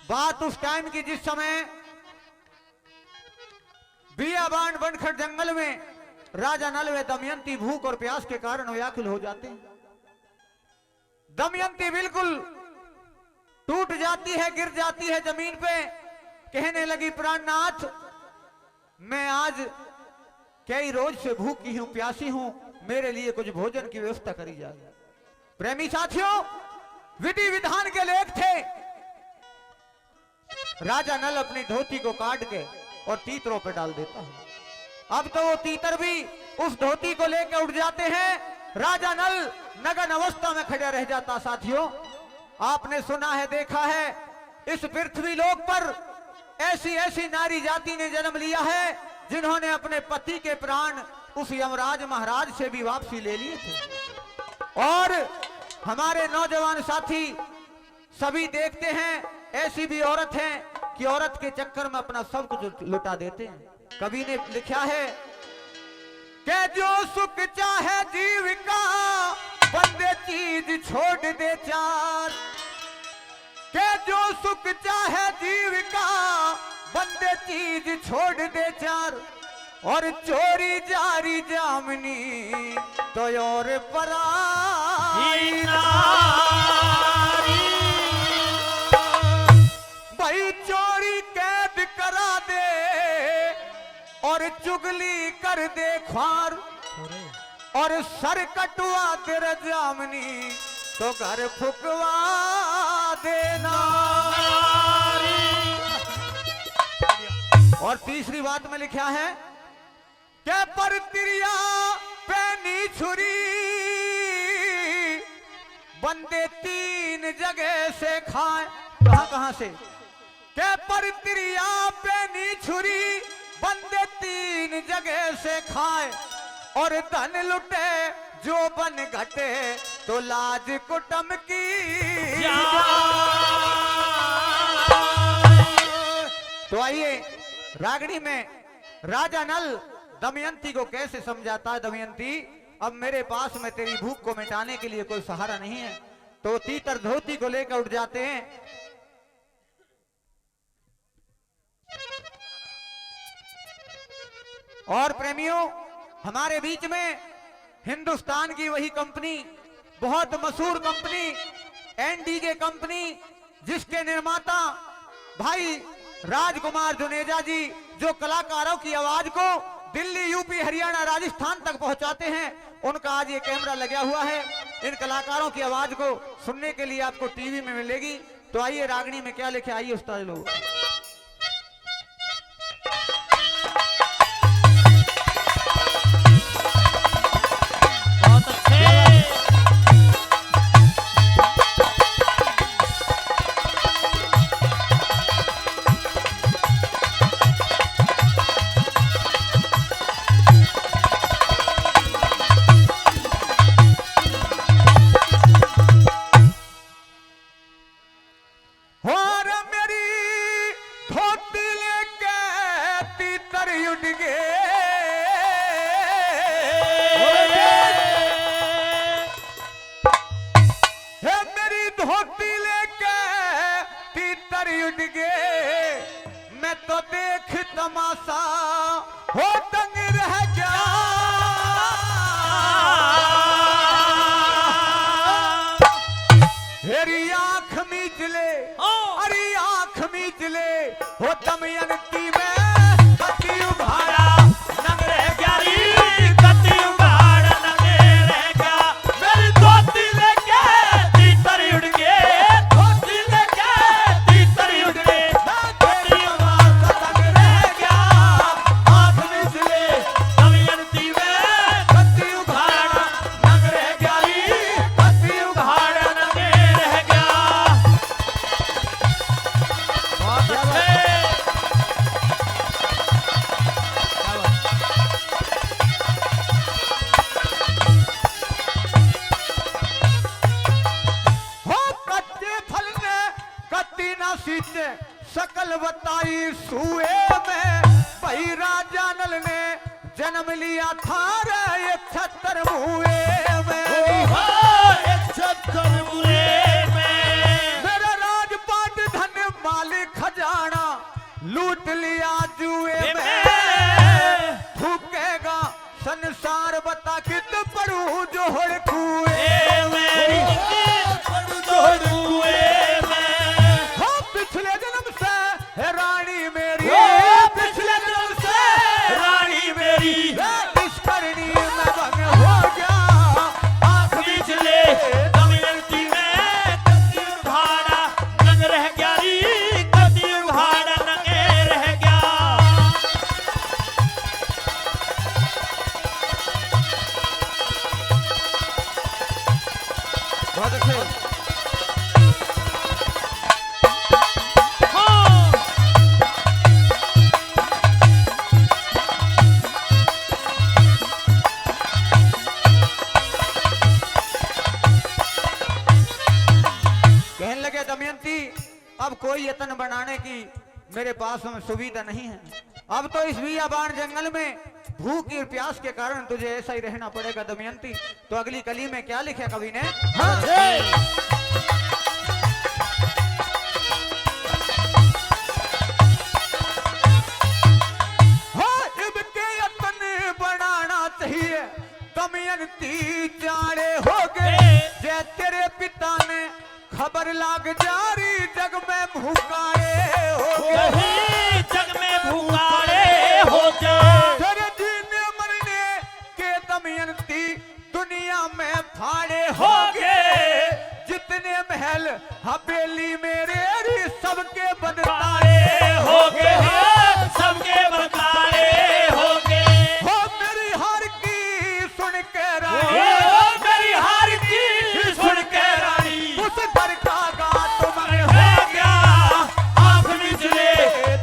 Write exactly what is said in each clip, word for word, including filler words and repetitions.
बात उस टाइम की, जिस समय बियाबान बनखट जंगल में राजा नल व दमयंती भूख और प्यास के कारण व्याकुल हो जाते हैं। दमयंती बिल्कुल टूट जाती है, गिर जाती है जमीन पे, कहने लगी, प्राणनाथ, मैं आज कई रोज से भूखी हूं, प्यासी हूं, मेरे लिए कुछ भोजन की व्यवस्था करी जाए। प्रेमी साथियों, विधि विधान के लेख थे। राजा नल अपनी धोती को काट के और तीतरों पे डाल देता है। अब तो वो तीतर भी उस धोती को लेकर उड़ जाते हैं। राजा नल नग्न अवस्था में खड़ा रह जाता। साथियों, आपने सुना है, देखा है, इस पृथ्वी लोक पर ऐसी ऐसी नारी जाति ने जन्म लिया है, जिन्होंने अपने पति के प्राण उस यमराज महाराज से भी वापसी ले लिए थे। और हमारे नौजवान साथी सभी देखते हैं, ऐसी भी औरत है कि औरत के चक्कर में अपना सब कुछ लुटा देते हैं। कवि ने लिखा है कि जो सुख चाहे जीव का, बंदे चीज छोड़ दे चार। के जो सुख चाहे जीव का, बंदे चीज छोड़ दे चार। और चोरी जारी जामनी तो और पराई नारी। भाई चोरी कैद करा दे और चुगली कर दे ख्वार। और सर कटवा दे रे जामनी तो घर फुकवा देना। और तीसरी बात में लिखा है के पर तिरिया पैनी छुरी बंदे तीन जगह से खाए। कहां कहां से? के पर तिरिया पैनी छुरी बंदे तीन जगह से खाए। और धन लुटे जो बन घटे तो लाज कुटम की जाए। तो आइए, रागनी में राजा नल दमयंती को कैसे समझाता है, दमयंती, अब मेरे पास में तेरी भूख को मिटाने के लिए कोई सहारा नहीं है। तो तीतर धोती को लेकर उठ जाते हैं। और प्रेमियों, हमारे बीच में हिंदुस्तान की वही कंपनी, बहुत मशहूर कंपनी, एनडीजे कंपनी, जिसके निर्माता भाई राजकुमार जुनेजा जी, जो कलाकारों की आवाज को दिल्ली, यूपी, हरियाणा, राजस्थान तक पहुंचाते हैं, उनका आज ये कैमरा लगा हुआ है। इन कलाकारों की आवाज को सुनने के लिए आपको टीवी में मिलेगी। तो आइए, रागनी में क्या लिखे, आइए उस्ताद लोग। बहुत अच्छे। और मेरी धोती लेके तीतर उड़ गए। हे मेरी धोती लेके तीतर उड़ गए। मैं तो देख तमाशा हो दंग रह गया। हेरी आंख मीच ले, हाँ। अरे आंख मीच ले, हो दमयंती में कति उघाड़ा नंग रह गया री, कति उघाड़ा नंग रह गया। मेरी धोती लेके तीतर उड़ गए, धोती लेके तीतर उड़ गए। हो कच्चे फल ने कत्ती ना सींचे, शकल बताई सुए में। भाई राजा नल ने जन्म लिया था रे एक छत्तर मुए में। ओहो, एक छत्तर मुए में। मेरा राजपाट धन मालिक लूट लिया जुए में। फूकेगा संसार, बता कित पड़ू जोहड़ कुए में। पड़ू जोहड़ कुए में। हाँ, पिछले जन्म से है रानी मेरी। ओ, पिछले जन्म से रानी मेरी। इस करनी में भंग हो गया। आँख बिछले दमयंती में कति उघाड़ा नंग रह गया री, कति उघाड़ा नंग रह गया। बहुत अच्छे। कहने लगे, दमयंती, अब कोई यत्न बनाने की मेरे पास में सुविधा नहीं है। अब तो इस बियाबान जंगल में भूख और प्यास के कारण तुझे ऐसा ही रहना पड़ेगा दमयंती। तो अगली कली में क्या लिखा कवि ने? हाँ। हाँ, इबके यत्न बनाना चाहिए, दमयंती जाने होगे। जय तेरे पिता ने खबर लाग जा री, जग में भूकाले हो गए। वही जग में भूकाले हो गए। तेरे जीने मरने के दमयंती दुनिया में फाड़े हो गए। जितने महल हवेली मेरे री, सबके बंद ताले हो गए। सबके बंद ताले हो गए। हो मेरी हार की सुन के रानी। ओ, मेरी हार की सुन के रानी। उस घर का गात मन हो गया। आँख मिचले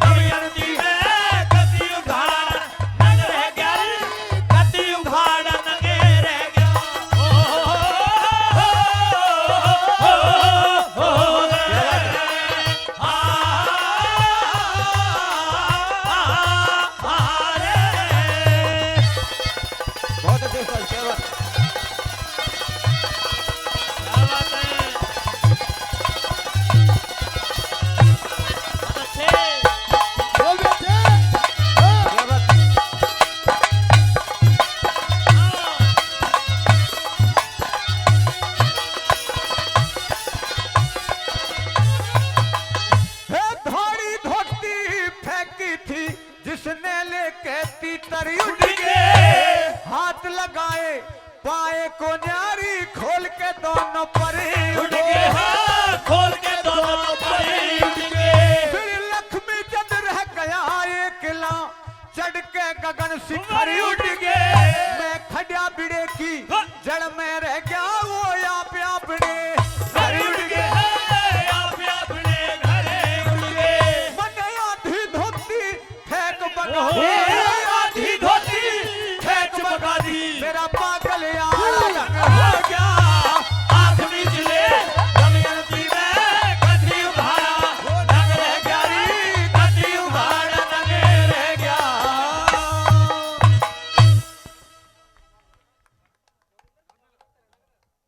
दमयंती में कति उघाड़ नंग रह गया रे, कति उघाड़ नंग रह गया। ओ, ओ, ओ, ओ, ओ, बहुत अच्छे सर, क्या बात। क्या बात है। बहुत अच्छे। बोल दे, हाँ। क्या बात। हे धाड़ी धोती फेंकी थी जिसने लेके तीतर उड़ के, हाथ लगाए पाए को न्यारी, खोल के दोनों पर उड़ के, हाँ, खोल के दोनों पर उड़ के। फिर लक्ष्मी चंद रह गया एकला, चढ़ के गगन शिखर उड़